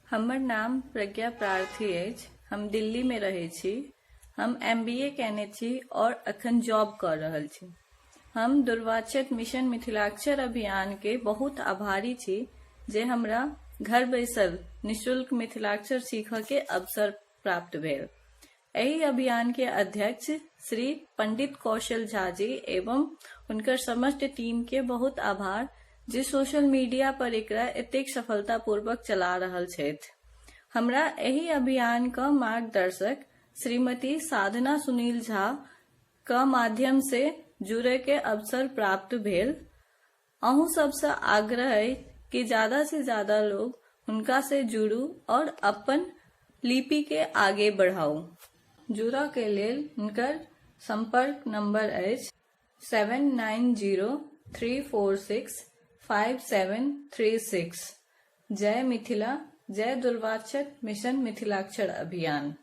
हमर नाम प्रज्ञा प्रार्थी अछि। हम दिल्लीमे रहै छी। हम एम.बी.ए. कयने छी आओर अखन जॉब कऽ रहल छी। हम दूर्वाक्षत मिशन मिथिलाक्षर अभियानके बहुत आभारी छी जे हमरा घर बैसल निःशुल्क मिथिलाक्षर सीखयके अवसर प्राप्त भेल। एहि अभियान के अध्यक्ष श्री पंडित कौशल झा जी एवं हुनकर समस्त टीम के बहुत आभार जे सोशल मीडिया पर एकरा एतेक सफलतापूर्वक चला रहल छथि। हमरा एहि अभियान क मार्गदर्शक श्रीमती साधना सुनील झा क माध्यम से जुड़य के अवसर प्राप्त भेल। अहूँ सबसँ आग्रह अछि कि ज्यादा से ज्यादा लोग हुनका से जुड़ू और अपन लिपि के आगे बढ़ाउ। जुड़ऽ के लेल हुनकर संपर्क नंबर अछि 7903465736। जय मिथिला, जय दूर्वाक्षत मिशन मिथिलाक्षर अभियान।